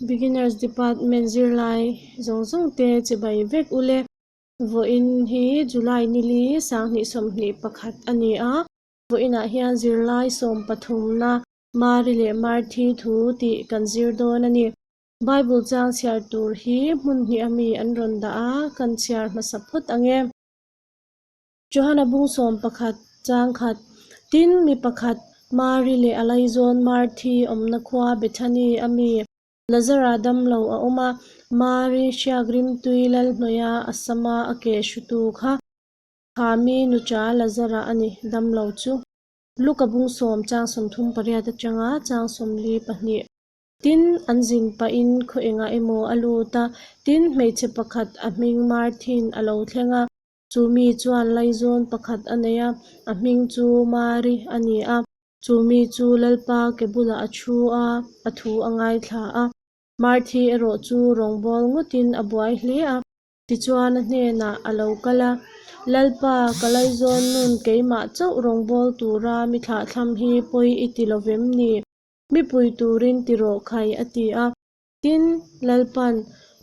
Beginners Department zirlai zawng zawng te chibai vek ule. Vawiin hi July nili 2021 a ni a, vawiinah hian zirlai 13na Mari leh Marthi thu tih kan zir dawn a ni. Bible chang chhiar tur hi hmun hnih ami an rawn dah a, kan chhiar hmasa phawt ang e. Johana bung 11 chang khat, Tin, mi pakhat, Mari leh a laizawn Marthi awmna khua Bethany a mi Lazara damlo a awm a, Mari hriak rimtui lalhnuaia a sama a ke hrutu kha, kha mi nucha Lazara a ni, damlo chu. Luka bung 10 chang 38 atanga chang 42. Tin, an zin pahin khaw engah emaw a lut a, tin, hmeichhe pakhat a hming Marthin a lo thleng a. Chu mi chuan laizawn pakhat a nei a, a hming chu Mari a ni a. Chu mi chu Lalpa ke bulah a thu a, a thu a ngaithla a. Marthi erawh chu rawngbâwl ngawtin a buai hle a. Tichuan a hnenah a lo kal a, Lalpa, ka laizawn nun keimah chauh rawngbâwl tura mi thlahthlam hi pawi i ti lo vem ni? Mi pui turin ti rawh khai, a ti a. Tin, Lalpan,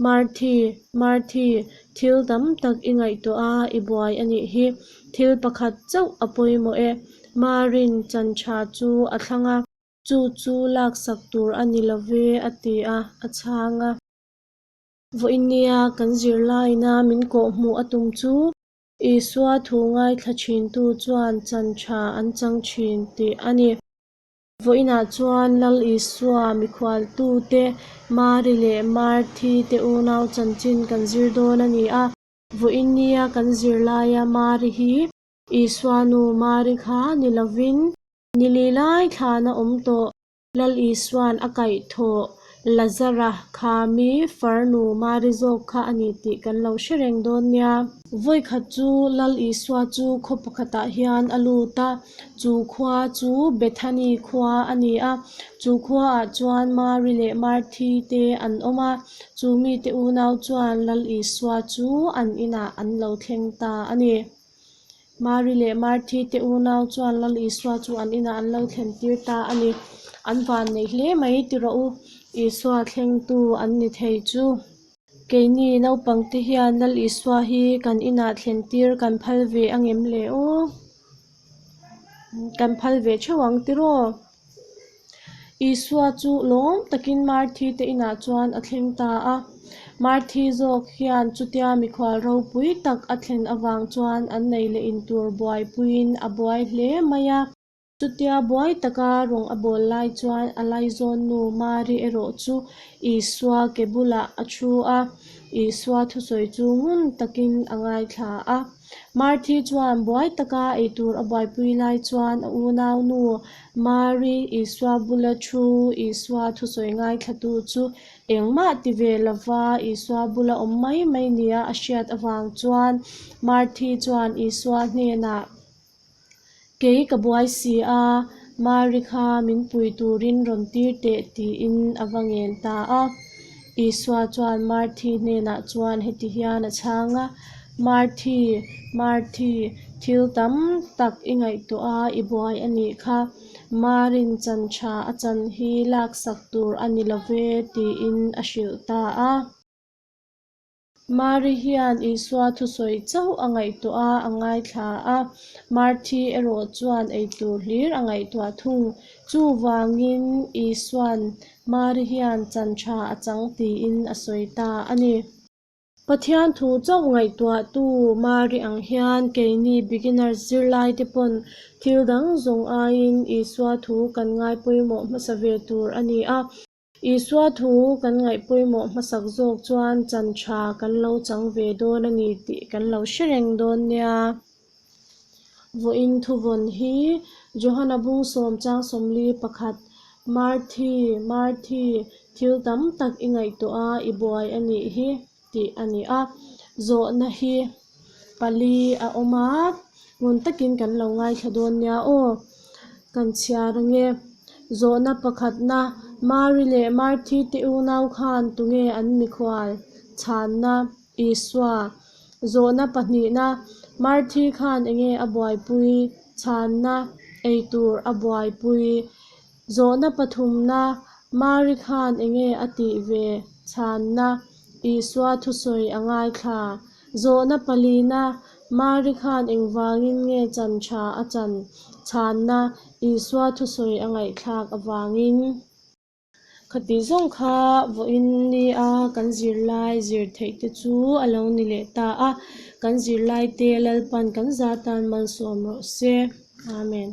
Marthi, Marthi, thil tam tak i ngaihtuah a, i buai a nih hi. Thil pakhat chauh a pawimawh e. Marin chan tha chu a thlang a. Chu chu laksak tur a ni lo ve, a ti a, a chhang a. Vawinia kan zirlaina min kawhhmuh a tum chu Isua thu ngaithla thintu chuan chan tha an chang thin tih a ni. Vawiinah chuan Lal Isua mikhualtute Mari leh Marthi te unau chanchin kan zir dawn a ni a. Vawiin nia kan zir laia Mari hi Isua nu Mari kha ni lovin ni li lai thlana awm tawh Lal Isua'n a kaihthawh Lazara kha mi farnu Mari zawk kha a ni tih kan lo hre reng dawn nia. Vawikhat chu Lal Isua chu khaw pakhatah hian a lut a, chu khua chu Bethany khua a ni a. Chu khuaah chuan Mari leh Marthi te an awm a, chu mite unau chuan Lal Isua chu an inah an lo thleng ta a ni. Mari leh Marthi te unau chuan Lal Isua chu an inah an lo thlen tir ta a ni. An van nei hle mai ti rawh u, Isua thlengtu an ni thei chu. Keini naupangte hian Lal Isua hi kan inah thlen tir kan phal ve angem le aw? Kan phal ve theuh ang ti raw? Isua chu lawm takin Marthi te inah chuan a thleng ta a. Marthi zawk hian chutia mikhual ropui tak a thlen avang chuan an nei leh in tur buaipuiin a buai hle mai a. Chutia buai taka rawng a bawl lai chuan a laizawn nu Mari erawh chu Isua ke bulah a thu a, Isua thusawi chu ngun takin a ngaithla a. Marthi chuan buai taka eitur a buaipui lai chuan a unaunu Mari, Isua bula thu, Isua thusawi ngaithlatu chu engmah ti ve lova Isua bula awm mai mai nia a hriat avang chuan Marthi chuan Isua hnenah, Kei ka buai si a, Mari kha min pui turin rawn tir teh tiin a va ngen ta a. Isua chuan Marthi hnenah chuan heti hian a chhang a, Marthi, Marthi, thil tam tak i ngaihtuah a, i buai a nih kha. Marin chan tha a chan hi laksak tur a ni lo ve tiin a hrilh ta a. Mari hian Isua thusawi chauh a ngaihtuah a, a ngaithla a. Marthi erawh chuan eitur hlir a ngaihtuah thung. Chuvangin Isua'n Mari hian chan tha a chang tiin a sawi ta a ni. Pathian thu chauh ngaihtuahtu Mari ang hian keini beginners zirlaite pawn thil dang zawng aiin Isua thu kan ngai pawimawh hmasa ve tur a ni a. Isua thu kan ngaih pawimawh hmasak zawk chuan chan tha kan lo chang ve dawn a ni tih kan lo hre reng dawn nia. Vawiin thuvawn hi Johana bung 10 chang 41, Marthi, Marthi, thil tam tak i ngaihtuah a, i buai a nih hi tih a ni a. Zawhna hi pali a awm a, ngun takin kan lo ngaithla dawn nia aw. Kan chhiar ange. Zawhna pakhatna, Mari leh Marthi te unau khan tunge an mikhual? Chhanna, Isua. Zawhna pahnihna, Marthi khan enge a buaipui? Chhanna, Eitur a buaipui. Zawhna pathumna, Mari khan enge a tih ve? Chhanna, Isua thusawi a ngaithla. Zawhna palina, Mari khan engvangin nge chan tha a chan? Chhanna, Isua thusawi a ngaihthlak avangin. Khati zawng kha vawiin nia kan zirlai zir theih te chu a lo ni leh ta a, kan zirlaite Lalpan kan za tan malsawm rawh se. Amen.